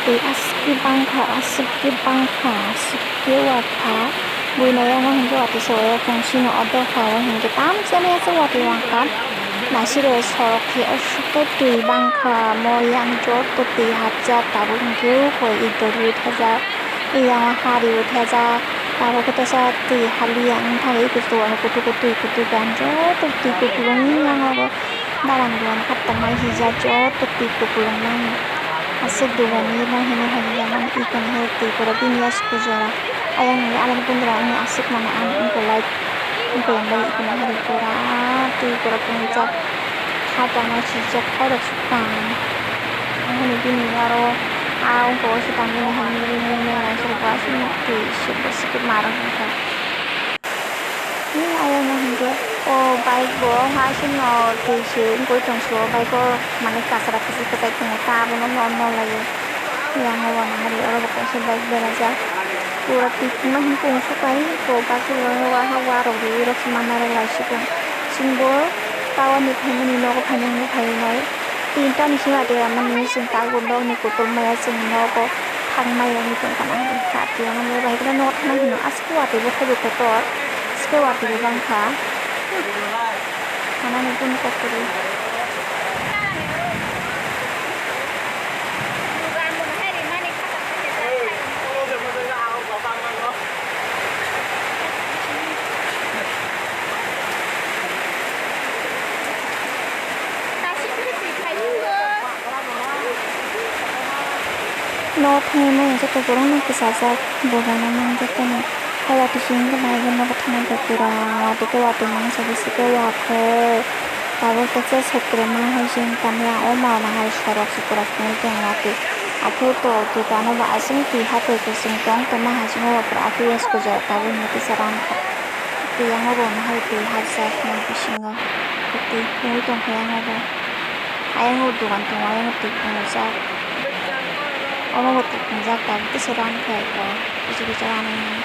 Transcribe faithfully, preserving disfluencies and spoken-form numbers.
Twi aswk khe bangkha, aswk khe bangkha, aswk khe wakha. Buini ayang o hinkhe watwi se waya kungsino o dopha o hinkhe tamsa ni aswk watwi wangkha. Naisiro sorok khe aswk khe twi bangkha, mo yang joto twi hapjak, tabuk hinkhe o koi idor rwi thajak, eyang o ha rwi thajak, tabuk khe teisa twi haliya wngthang eko kutu kutu twi kutu gan joto twi kuplung yang o. Dalan duan khattamai sijak joto twi kupulung nang. Aswk dugan ni nang hini hai ya mani ikon hai twi pura bini ya suku jora. Ayang ni alang kundra ni aswk mani ang wngkha lai wngkha yang bai ikon hai pura twi pura pungjak khattamai sijak khairok sukang. Ang hini bini aro a wngkha o sitang bini hai ni ring ring nai sirbo aswk twi sirbo sikit marok wngkha. Ayang no hinkhe o bike bo haising no twi se wngwi tong se o bike o manwi kachara kwchwi kwchai tongo ta abono no nolai o yang o uanang aro oro bo kaisa bike berajak pura twi phunukma hinkhe uansuk bai o bike o uaha uarok rwi rok se ma narwk lai se chwng bo tower ni phaimani nogo phainai hinwi phaiwi nai. Tinta ni simi watwi rwmani chwng tabuk nokni kutung maya chwng nogo thang maya wngwi tongkha na hinwi kha tiyang bai khe nogo thangna hino aswk watwi bo thaibo kotor aswk watwi bo bangkha. Hanani bini kok kwrwi. Nok thangwi maya joto borok no kwchajak, bugana mang joto no. Haiya tisi wngkhe naiwi nogo thangwi tongphuru, watwi khe watwi mangsa bisi khe wathwi. Tabuk khe sokrwma hai se wngkha mia, o mao no hai sorok se pura phunugwi tong watwi. Aphuru to dukano bo aswk twi hatwi kwchwng tong tongma hai se nogo pura atwi eskujak tabuk hinwi kisa rankha. Twi yango bo hai twi hajak nok bisingo twi phunugwi tongkha yango bo. Ayang o dogan tongo, ayang o twi phunukjak. Omo bo twi phunukjak, tabuk kisa ran khe eko, kisa kisa ranwi.